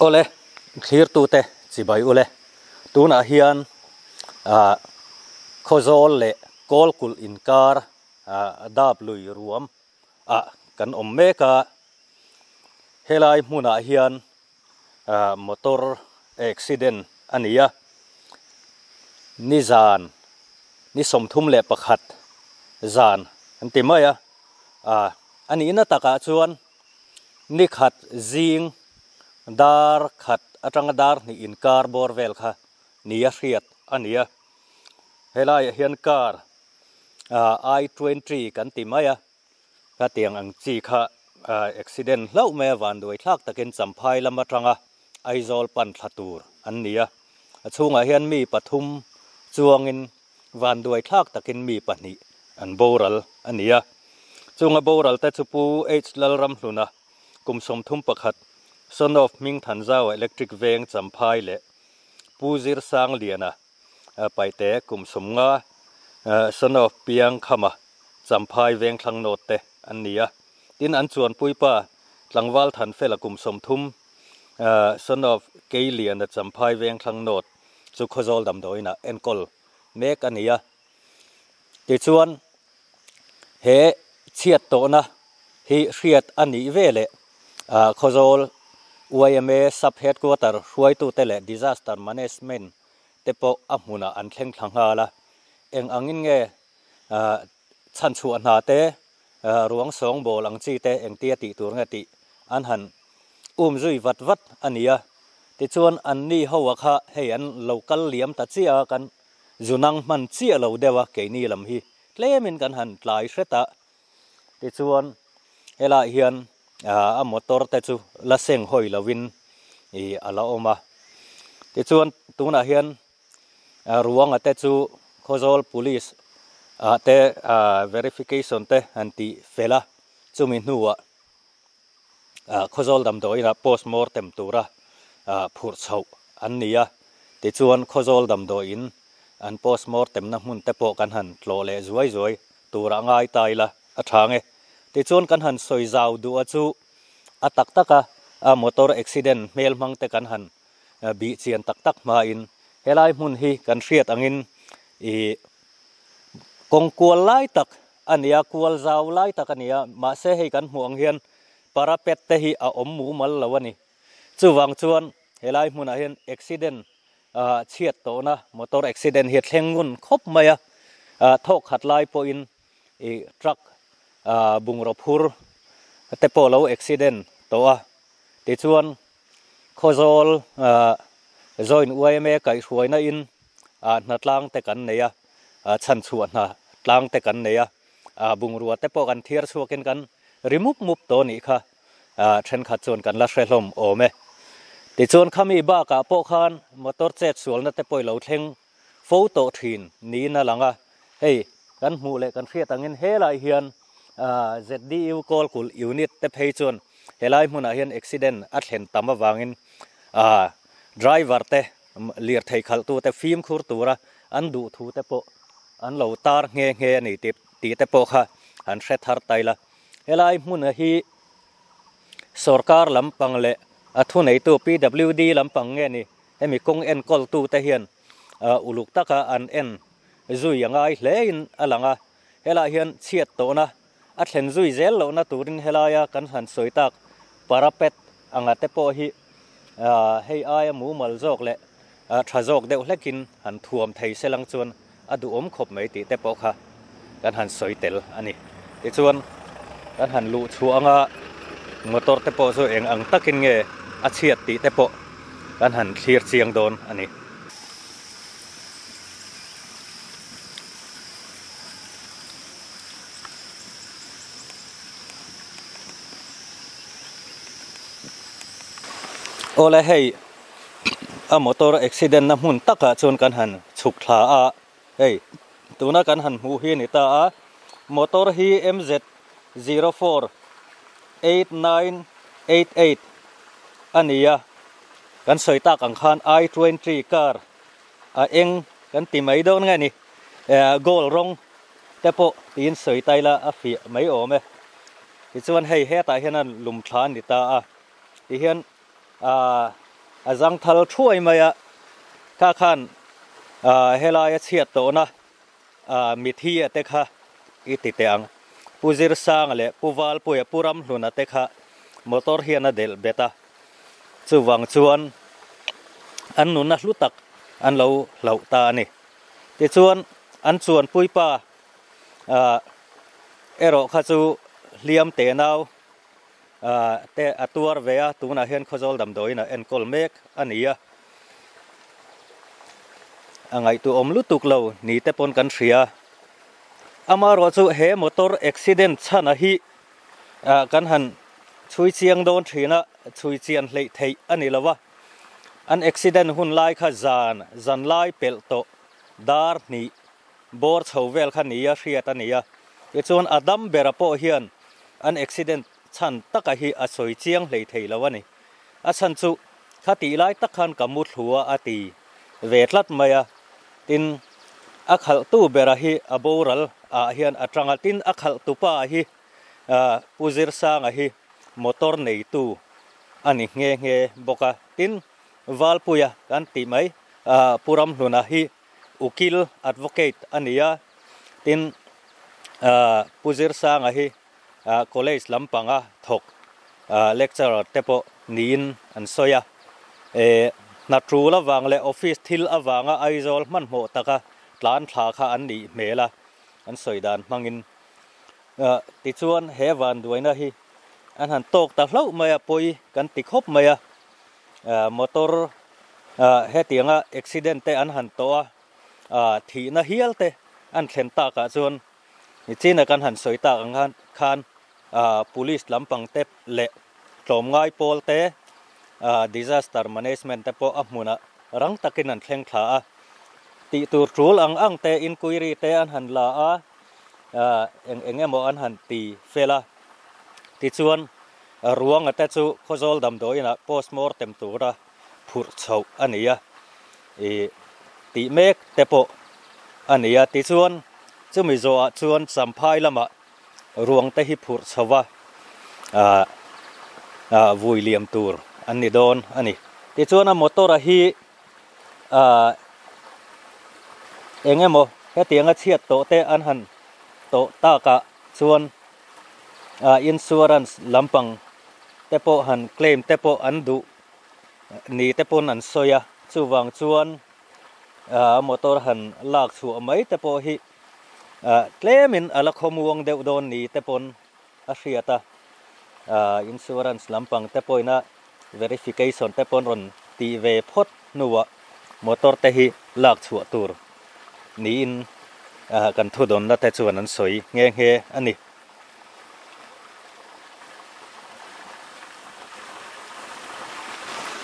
Awle, thlirtute chibai ule. Tunah hian ah Khawzawl leh Kawlkulh inkar ah dap lui ruam ah kan awm mek a. Helai hmunah hian ah motor accident a ni a. Nizan ni 31 zan an ti mai a. Ah a nihna takah chuan Ni khat zing dar khat atanga dar hnih inkar bawr vel kha nia hriat a ni a. Helaiah hian car I 20 kan ti mai a, khatiang ang chi kha accident hlauh mai a vanduai thlak takin Champhai lam atanga Aizawl pan thla tur an ni a. A chhungah hian mi pathum chuangin Vanduai thlak takin mi pahnih an boral a ni a. Chunga boral te chu Pu H Lalramhluna, kum 31, son of Hmingthanzaua Electric Veng Champhai leh Pu Zirsangliana, Paite, kum 50, son of Piangkhama, Champhai Vengthlang North te an ni a. Tin, an chuanpuipa Tlangval Thanfela kum 30, son of Keiliana Champhai Vengthlang North chu Khawzawl damdawiinah enkawl mek a ni a. Tichuan, he chhiat tawhna hi hriat a nih ve leh Khawzawl yma Sub Headquarter hruaitute leh Disaster Management te pawh a hmunah an thleng thla nghal a. Eng angin nge chhanchhuah hna te, ruang sawngbawl ang chi te engtia tih tur nge tih an han um zui vat vat a ni a. Tichuan anni ho a kha hei an lo kal liam ta chiah a, kan zunang hman chiah lo deuh a keini lam hi tlemin kan han tlai hret a. Tichuan helaiah hian a motor te chu la seng hawi lovin ih a la awm a. Tichuan tunah hian ruanga te chu Khawzawl Police ah te verification te han tih fel a, chumi hnuah Khawzawl damdawiinah post mortem tura phurh chhoh an ni a. Tichuan Khawzawl damdawiin an post mortem na hmun te pawh kan han tlawh leh zuai zuai tura ngai ta ila a tha nge. Tichuan kan han sawi zau duh a chu a tak taka motor accident hmel hmang te kan han bih chian tak tak hmain helai hmun hi kan hriat angin ih kawng kual lai tak a ni a, kual zau lai tak a ni a, mahse hei kan hmuh ang hian parapet te hi a awm mumal lo a ni. Chuvang chuan helai hmunah hian accident ah chhiat tawhna motor accident hi a thleng ngun khawp mai a, ah thawk khat lai pawhin ih truck ah bungraw phur te pawh lo accident tawh a, tichuan Khawzawl Joint yma kaihhruaina in hna tlang te kan nei a, chhanchhuah hna tlang te kan nei a, bungrua te pawh kan thiar chhuakin kan ri mup mup tawh anih kha thenkhat chuan kan la hre hlawm awm e. Tichuan khami bakah pawh khan motor chet sualna te pawh i lo thleng fo tawh thin niin a lang a, hei kan hmuh leh kan hriat angin helai hian ZDU Kawlkulh unit te phei chuan helai hmunah hian accident a thlen tam avangin driver te lirthei khalhtu te fimkhur tura an duh thu te pawh an lo tar nghe nghe a ni tih te pawh kha an hre thar tai la. Helai hmun hi sorkar lampang leh a thuneitu PWD lampang nge ni Hemi kawng enkawltute hian uluk taka an en zui a ngai hlein a lang a, helaiah hian chhiat tawhna a thlen zui zel lohna turin helaia kan han sawi tak parapet anga te pawh hi hei aia mumal zawk leh tha zawk deuh hlekin han thuam thei se lang chuan a duhawm khawp mai tih te pawh kha kan han sawi tel a ni. Tichuan kan han luh chhuah anga motor te pawh chu eng ang takin nge a chhiat tih te pawh kan han thlir chiang dawn a ni. Awle hei a motor accident na hmun takah chuan kan han chhuk thla a, hei tuna kan han hmuh hi a ni ta a, motor hi MZ 048988 a ni a, kan sawi tak ang khan I 20 car a eng kan ti mai dawn nge ni, gold rawng te pawh tiin sawi ta ila a fiah mai awm e, tichuan hei hetah hian a lum thla a ni ta a, tihian. Ahh A zangthal thuai mai a, kha khan helaia chhiat tawhna mithi a te kha i ti teh ang. Pu Zirsanga leh Pu Valpuia, Pu Ramhluna te kha motor hian a delh bet a, chuvang chuan an nunna hlu tak an lo hlauh ta a ni. Tichuan an chuanpuipa erawh kha chu hliam teh nau te a tuar ve a, tunah hian Khawzawl damdawiin a enkawl mek a ni a. A ngaihtuahawm lutuk lo ni te pawn kan hria. Amaherawh chu he motor accident chhana hi kan han chhui chiang dawn thin a, chhui chian hleih theih a ni lo a. An accident hun lai kha zan zan lai pelh tawh dar hnih bawr chho vel kha nia hriat a ni a, tichuan a dam bera pawh hian an accident chhan taka hi a sawi chiang hlei thei lo a ni. A chhan chu kha tih lai tak khan ka mu thlu a a ti ve tlat mai a, tin a khalhtu bera hi a boral ah hian a tang a, tin a khalhtu pa hi Pu Zirsanga hi motor neitu a ni nghe nghe bawk a, tin Valpuia kan tih mai Pu Ramhluna hi Ukil, Advocate, a ni a, tin Pu Zirsanga hi college lampanga thawk lecturer te pawh niin an sawi a. Hna tul avang leh office thil avanga Aizawl hmanhmawh taka tlan thla kha an nih hmel a, an sawi dan hmangin. Tichuan he vanduaina hi an han tawk ta hlauh mai a, pawi kan ti khawp mai a. Motor hetianga accident te an han tawh a, thihna hial te an thlen takah chuan nichina kan han sawi tak ang khan police lampang te leh tlawmngai pawl te, disaster management te pawh a hmunah rang takin an thleng thla a. Tih tur tul ang ang te inquiry te an han la a, eng eng emaw an han ti fel a. Tichuan Ruanga te chu Khawzawl damdawiinah postmortem tura phurh chhoh a ni a, ih tih mek te pawh a ni a. Tichuan chumi zawhah chuan Champhai lamah ruang te hi phurh chho va, ah ah vui liam tur an ni dawn a ni. Tichuan a motor a hi ah eng emaw hetianga chhiat tawh te an han tawh takah chuan ah insurance lampang te pawh han claim te pawh an duh ni te pawn an sawi a, chuvang chuan ah motor han lak chhuah mai te pawh hi ah tlemin a la khawmuang deuh dawn ni te pawn a hriat a, ah insurance lampang te pawhin a verification te pawn rawn tih ve phawt hnuah motor te hi lak chhuah tur niin kan thudawnna te chuan an sawi nghe nghe a ni.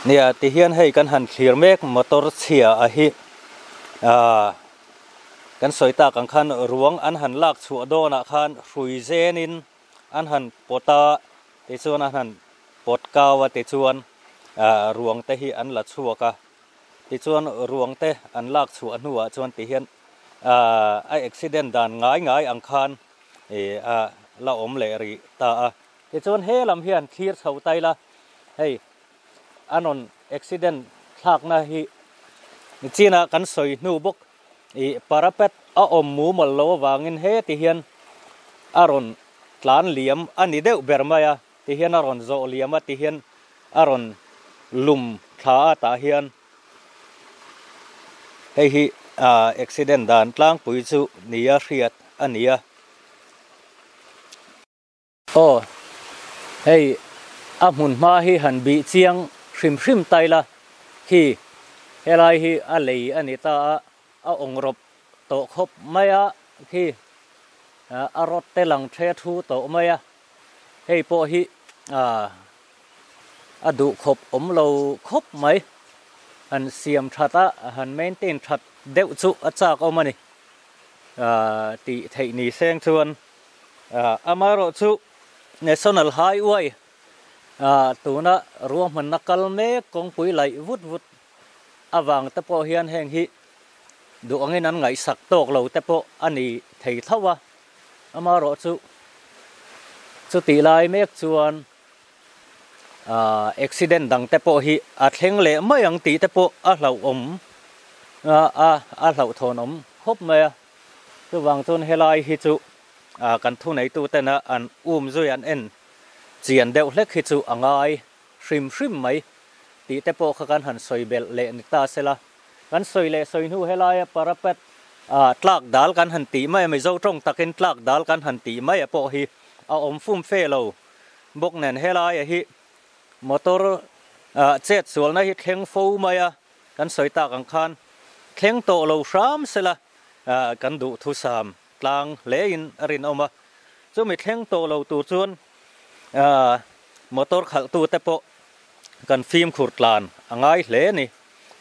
Nia tihian hei kan han thlir mek motor chhia a hi ah kan sawi tak ang khan ruang an han lak chhuah dawnah khan hrui zenin an han pawt a tichuan an han pawt kau a tichuan ah ruang te hi an la chhuak a. Tichuan ruang te an lak chhuah hnuah chuan ti hian a accident dan ngai ngai ang khan a la awm leh rih ta a. Tichuan he lam hian thlir chho ta ila hei a rawn accident thlakna hi chinah kan sawi hnu bawk ih parapet a awm mumal lo avangin he ti hian a rawn tlan liam a ni deuh ber mai a. Ti hian a rawn zawh liam a, ti hian a rawn lum thla a tah hian hei hi ah accident dan tlangpui chu nia hriat a ni a. Aw hei a hmun hma hi han bih chiang hrim hrim ta ila khi helai hi a lei a ni ta a, a awng rawp tawh khawp mai a khi a rawt te lang the thu tawh mai a. Hei pawh hi a duh khawp awm lo khawp mai. Han siam that a, han maintain that deuh chu a chak awm a ni. Tih theih ni seng chuan amaherawh chu National Highway tuna ruahmanna kal mek kawngpui laih vut vut avang te pawh hian heng hi duh angin an ngaihsak tawk lo te pawh a ni thei tho a. Amaherawh chu chutih lai mek chuan Ahh accident dang te pawh hi a thleng leh mai ang tih te pawh a hlauhawm a a hlauhthawnawm khawp mai a. Chuvang chuan helai hi chu ah kan thuneitu tena an um zui an en chian deuh hlek hi chu a ngai hrim hrim mai tih te pawh kha kan han sawi belh leh ni ta sela. Kan sawi leh sawi hnu helaia parapet ah tlak dal kan han tih mai a, Mizo tawng takin tlak dal kan han tih mai a pawh hi a awm fum fe lo bawk nen helaia hi motor ah chet sualna hi thleng fo mai a, kan sawi tak ang khan thleng tawh lo hram sela ah kan duhthusam tlang hle in a rinawm a, chumi thleng tawh lo tur chuan ah motor khalh tu te pawh kan fimkhur tlan a ngai hle a ni.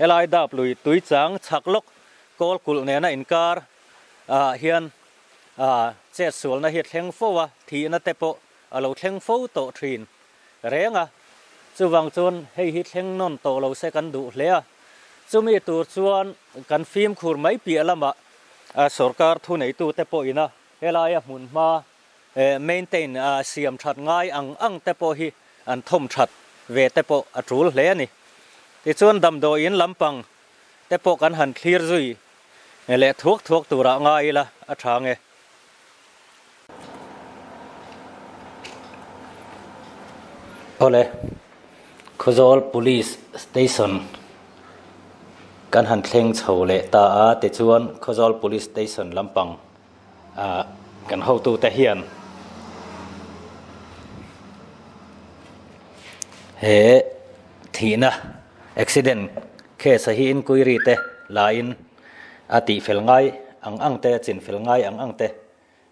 Helai dap lui tui chang chhak lawk kawl kulh nena inkar ah hian ah chet sualna hi a thleng fo a, thihna te pawh a lo thleng fo tawh thin reng a. Chuvang chuan hei hi thleng nawn tawh lo se kan duh hle a. Chumi tur chuan kan fimkhur mai piah lamah sorkar thuneitute pawhin a helaia hmunhma maintain siam that ngai ang ang te pawh hi an thawm that ve te pawh a tul hle a ni. Tichuan damdawiin lampang te pawh kan han thlir zui leh thuak thuak turah ngai ila a tha nge. Awle, Khawzawl Police Station kan han thleng chho leh ta a, tichuan Khawzawl Police Station lampang Kan hotute hian he thihna accident case a hi inquiry te laiin a tih fel ngai ang ang te a chin fel ngai ang ang te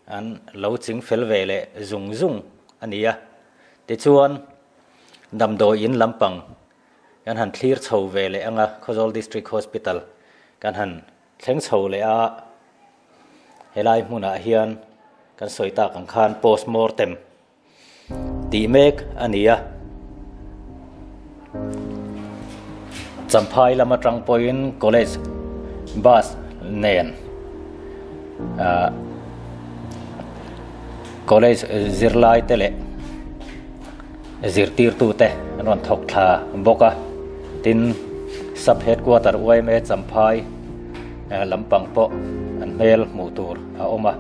an lo ching fel ve leh zung zung a ni a. Tichuan damdawi in lampang kan han thlir chho ve leh ang a, Khawzawl District Hospital kan han thleng chho leh a. Helai hmunah hian kan sawi tak ang khan post mortem tih mek a ni a. Champhai lam atang pawhin college bus nen ah college zirlai te leh zirtirtu te an rawn thawk thla bawk a. Tin, sub headquarter yma Champhai. Lampang pawh an hmel hmuh tur a awm a.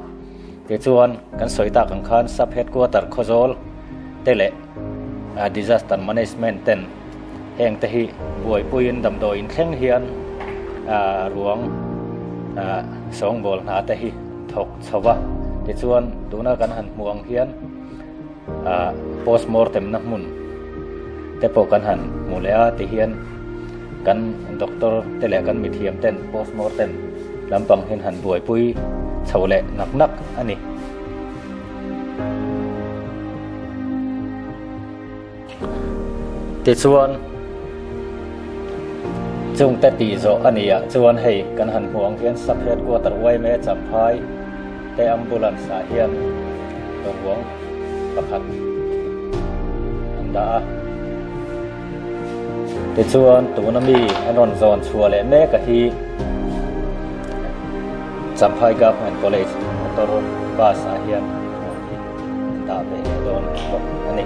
Tichuan, kan sawi tak ang khan Sub Headquarter Khawzawl te leh Disaster Management ten heng te hi buaipuiin damdawiin thleng hian ruang sawngbawl hna te hi thawk chho va. Tichuan, tuna kan han hmuh ang hian Postmortem na hmun te pawh kan han hmu leh a tihian kan doctor te leh kan mithiam ten postmortem lampang hian han buaipui chho leh nak nak a ni. Tichuan chungte tih zawh a ni ah chuan hei kan han hmuh ang hian sub headquarter yma Champhai te ambulance ah hian ruang pakhat an dah a. Tichuan tuna mi an rawn zawn chhuah leh mek a hi Champhai Government College motor bus ah hian ruang hi an dah ve leh dawn bawk a ni.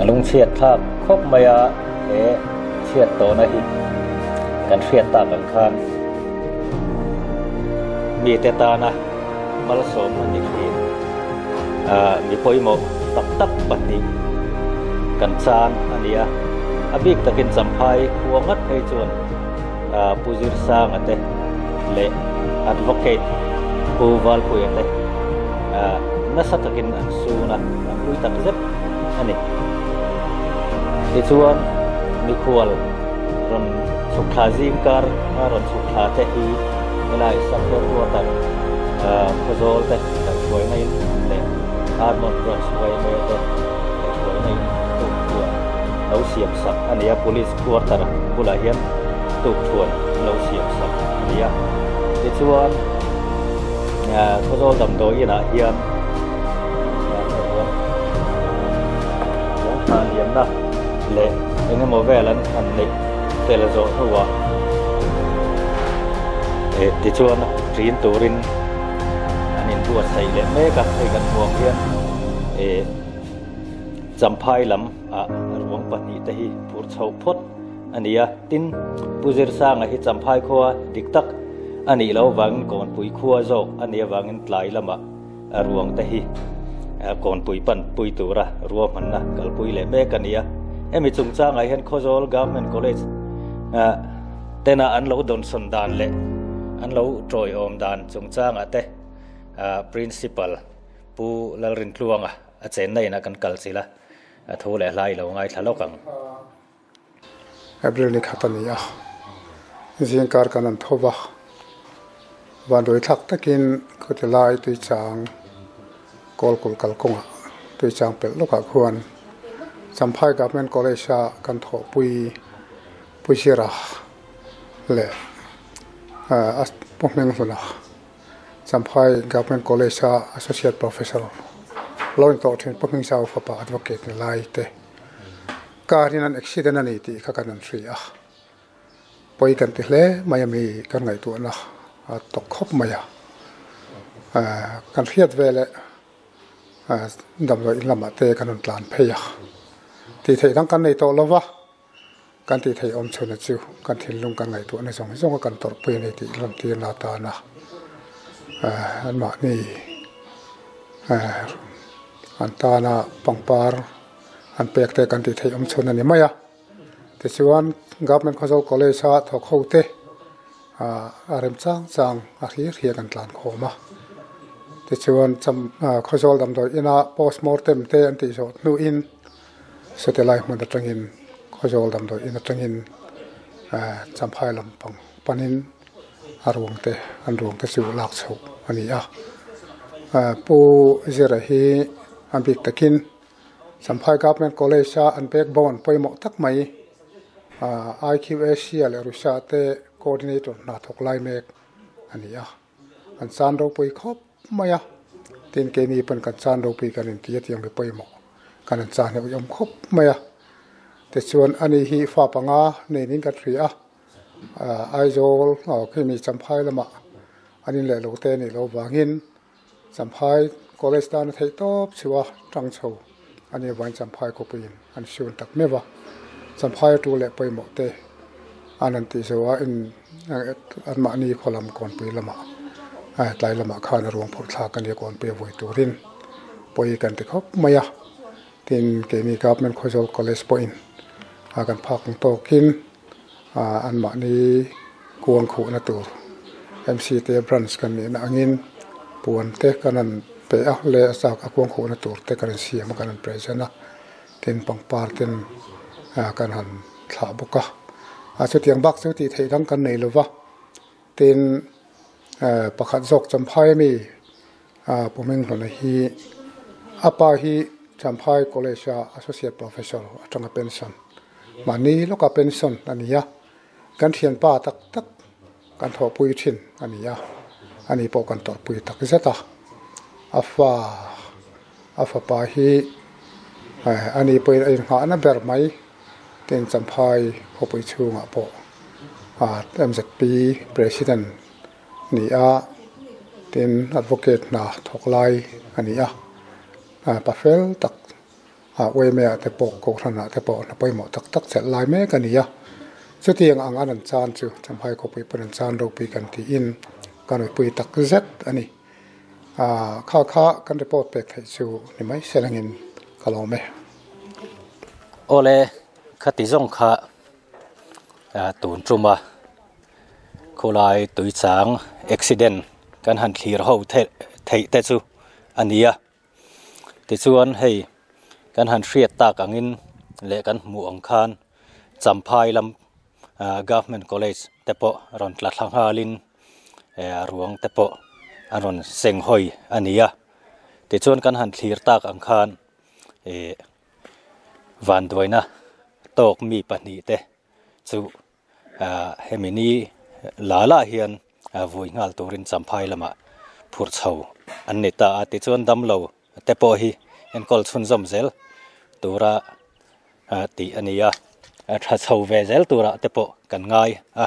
A lungchhiat thlak khawp mai a he chhiat tawhna hi kan hriat tak ang khan mite tana malsawm a ni thin. Ahh mi pawimawh tak tak pahnih kan chan a ni a, a bik takin Champhai khua ngat phei chuan ahh Pu Zirsanga te leh Advocate Pu Valpuia te ahh nasa takin an sun a, an ui tak zet a ni. Tichuan mikhual rawn chhuk thla zing kar a rawn chhuk thla te hi helai Sub Headquarter Khawzawl te kaihhruaina in leh Armoured Branch yma te kaihhruaina in tukthuan lo siam sak a ni a, Police Quarter bulah hian tukthuan lo siam sak a ni a. Tichuan Khawzawl damdawi inah hian Ruang thla liamna leh eng emaw vel an han neih fel zawh hnuah tichuan ṭin turin an in. buatsaih leh mek a, hei kan hmuh ang hian eh Champhai lam ah ruang pahnih te hi phur chhoh phawt a ni a, tin Pu Zirsanga hi Champhai khua dik tak a nih loh avangin Kawnpui khua zawk a nih avangin tlai lamah a ruang te hi Kawnpui pan pui tura ruahmanna kalpui leh mek a ni a. Hemi chungchangah hian Khawzawl Government College tena an lo dawnsawn dan leh an lo tawiawm dan chungchangah te Principal Pu Lalrintluanga a chenna inah kan kal chilh a, a thu leh hlai lo ngaithla lawk ang. April ni khat a ni a, zingkar kan an tho va, vanduai thlak takin khawti lai tuichang Kawlkulh kalkawngah tuichang pelh lawkah khuan Champhai Government College a kan thawhpui Puzira leh a pu hming hluna Champhai Government College a Associate Professor lo intawh thin Pu Hmingzau fapa Advocate ni lai te. Car in an accident a ni tih kha kan han hria a, pawi kan ti hle mai a mi kan ngaihtuahna a tawk khawp mai a, kan hriat veleh damdawi in lamah te kan rawn tlan phei a, tih theih dang kan nei tawh lo va, kan tih theih awm chhunna chu kan thinlung kan ngaihtuahna zawng zawng a kan tawrhpui a ni tih rawn tirna atana anmahni an tana pangpar. an pek te kan tih theih awm chhun a ni mai a tichuan government khawzawl college a thawk ho te ah a rem chang chang a hlir hi an tlan khawm a tichuan cham ah khawzawl damdawi ina postmortem te an tih zawh hnuin sawti lai hmun atangin khawzawl damdawi in atangin ah champhai lampang panin a ruang te an ruang te chu lak chhoh a ni a ah pu zira hi a bik takin. Champhai Government College a an backbone pawimawh tak mai IQAC leh Russia te coordinator hna thawk lai mek a ni a, an chan ropui khawp mai a, tin keini pawn kan chan ropui kan inti a tiang hi pawimawh kan an chan hi a awm khawp mai a, tichuan ani hi fa panga nenin kan hria a, Aizawl khimi Champhai lamah an inleh lo te a nih loh vangin. Champhai College tan a theih tawp chhu a, tang chho a nih avangin Champhai khawpuiin an siun tak meuh a. Champhai a tu leh pawimawh te an han tih zo a, in anmahni khaw lam kawnpui lamah tlai lamah khan a ruang phurh thlak a nia kawnpui a vawi turin pawi kan ti khawp mai a. Tin, keini Government Khawzawl College pawhin a kan phak ang tawkin anmahni kuang khuhna tur MC te branch kan nihna angin puan te kan han pe a leh a chak a kuang khuhna tur te kan han siam a kan han present a tin pangpar ten kan han thlah bawk a a chutiang bak chu tih theih dang kan nei lova tin pakhat zawk Champhai ami Pu Hminghlawna hi a pa hi Champhai College a Associate Professor atanga pension mahni lawka pension a ni a, kan thianpa tak tak kan thawhpui thin a ni a, ani pawh kan tawrhpui tak zet a, a fa a fapa hi ani pawhin a inngahna ber mai tin Champhai khawpui chhungah pawh MZP President ni a, tin advocate hna thawk lai a ni a, pa fel tak ah uaime ah te pawh kohhran ah te pawh hna pawimawh tak tak chelh lai mek a ni a, chutiang ang an an chan chu Champhai khawpui pawn an chan ropui kan tiin kan ropui tak zet a ni, ah kha kha kan report pek theih chu ni mai se langin ka lawm e. Awle khati zawng kha tun tuma. Khawlai tuichang accident kan han thlir ho theih te chu a ni a, tichuan hei kan han hriat tak angin leh kan hmuh ang khan Champhai lam ah government college te pawh rawn tla thla nghalin eh ruang te pawh a rawn seng hawi a ni a, tichuan kan han thlir tak ang khan eh vanduaina tawk mi pahnih te chu. Ah hemi ni la lah hian vui nghal turin Champhai lamah phurh chho an ni ta a, tichuan damlo te pawh hi enkawl chhunzawm zel tura tih a ni a, tha chho ve zel turah te pawh kan ngai a,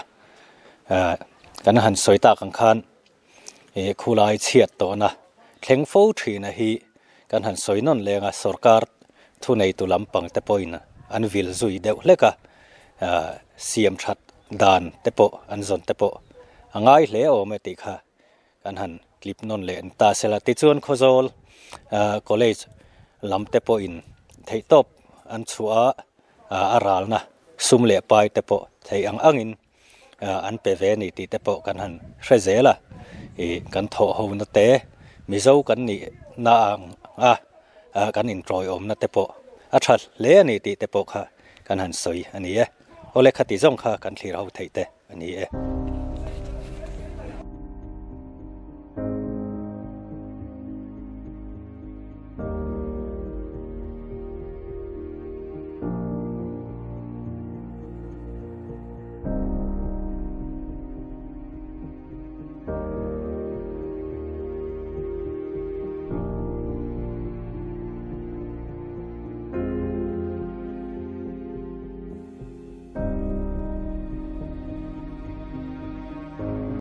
kan han sawi tak ang khan ih khulai chhiat tawhna. thleng fo thina hi kan han sawi nawn leng a, sorkar thuneitu lampang te pawhin an vil zui deuh hlek a, siam that dan te pawh an zawn te pawh a ngai hle awm e tih kha kan han tlip nawn leh ta sela. Tichuan Khawzawl College lam te pawhin theihtawp an chhuah a, a ralna sum leh pai te pawh theih ang angin an pe ve a ni tih te pawh kan han hre zel a, ih kan thawh ho na te Mizo kan nih na ang a kan intawiawmna te pawh a tha hle a ni tih te pawh kha kan han sawi a ni e. Awle khati zawng kha kan thlir ho theih te a ni e.